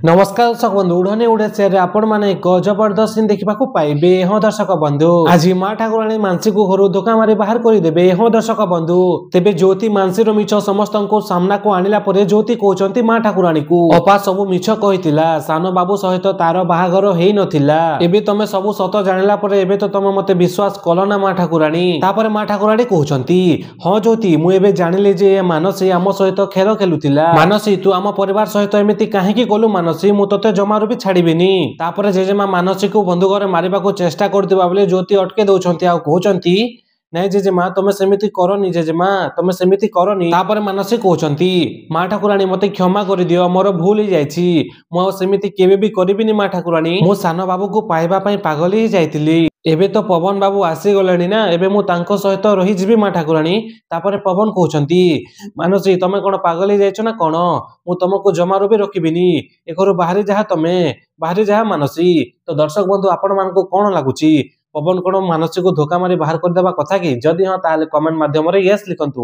ନମସ୍କାର ଦର୍ଶକ ବନ୍ଧୁ, ଉଡ଼ନେ ଉଡ଼େ ସେୟାରରେ ଆପଣମାନେ ଏକ ଜବରଦସ୍ତ ସିନ୍ ଦେଖିବାକୁ ପାଇବେ। ହଁ ଦର୍ଶକ ବନ୍ଧୁ, ଆଜି ମା ଠାକୁରାଣୀ ମାନସୀକୁ ଘରୁ ଧୋକା ମାରି ବାହାର କରିଦେବେ। ହଁ ଦର୍ଶକ ବନ୍ଧୁ, ତେବେ ଜ୍ୟୋତି ମାନସୀର ମିଛ ସମସ୍ତଙ୍କୁ ସାମ୍ନାକୁ ଆଣିଲା ପରେ ଜ୍ୟୋତି କହୁଛନ୍ତି ମା ଠାକୁରାଣୀକୁ, ଅପା ସବୁ ମିଛ କହିଥିଲା, ସାନ ବାବୁ ସହିତ ତାର ବାହାଘର ହେଇନଥିଲା। ଏବେ ତମେ ସବୁ ସତ ଜାଣିଲା ପରେ ଏବେ ତ ତମେ ମତେ ବିଶ୍ୱାସ କଲ ନା ମା ଠାକୁରାଣୀ? ତାପରେ ମା ଠାକୁରାଣୀ କହୁଛନ୍ତି, ହଁ ଜ୍ୟୋତି, ମୁଁ ଏବେ ଜାଣିଲି ଯେ ଏ ମାନସୀ ଆମ ସହିତ ଖେଳ ଖେଳୁଥିଲା। ମାନସୀ, ତୁ ଆମ ପରିବାର ସହିତ ଏମିତି କାହିଁକି କଲୁ? ମାନସୀ, ମୁଁ ତତେ ଜମାରୁ ବି ଛାଡିବିନି। ତାପରେ ଜେଜେମା ମାନସୀକୁ ବନ୍ଧୁକରେ ମାରିବାକୁ ଚେଷ୍ଟା କରୁଥିବା ବେଳେ ଜ୍ୟୋତି ଅଟକେଇ ଦଉଛନ୍ତି ଆଉ କହୁଛନ୍ତି, ନାଇଁ ଜେଜେମା, ତମେ ସେମିତି କରନି, ଜେଜେମା ତମେ ସେମିତି କରନି। ତାପରେ ମାନସୀ କହୁଛନ୍ତି, ମା ଠାକୁରାଣୀ ମତେ କ୍ଷମା କରିଦିଅ, ମୋର ଭୁଲ ହେଇଯାଇଛି, ମୁଁ ଆଉ ସେମିତି କେବେ ବି କରିବିନି। ମା ଠାକୁରାଣୀ, ମୁଁ ସାନ ବାବୁକୁ ପାଇବା ପାଇଁ ପାଗଲି ହେଇଯାଇଥିଲି। ଏବେ ତ ପବନ ବାବୁ ଆସିଗଲେଣି ନା, ଏବେ ମୁଁ ତାଙ୍କ ସହିତ ରହିଯିବି ମା ଠାକୁରାଣୀ। ତାପରେ ପବନ କହୁଛନ୍ତି, ମାନସୀ ତମେ କଣ ପାଗଲି ଯାଇଛ ନା କଣ? ମୁଁ ତମକୁ ଜମାରୁ ବି ରଖିବିନି, ଏ ଘରୁ ବାହାରି ଯାହା, ତମେ ବାହାରି ଯାହା ମାନସୀ। ତ ଦର୍ଶକ ବନ୍ଧୁ, ଆପଣ ମାନଙ୍କୁ କଣ ଲାଗୁଛି, ପବନ କଣ ମାନସୀକୁ ଧୋକା ମାରି ବାହାର କରିଦେବା କଥା କି? ଯଦି ହଁ, ତାହେଲେ କମେଣ୍ଟ ମାଧ୍ୟମରେ ୟେସ୍ ଲିଖନ୍ତୁ।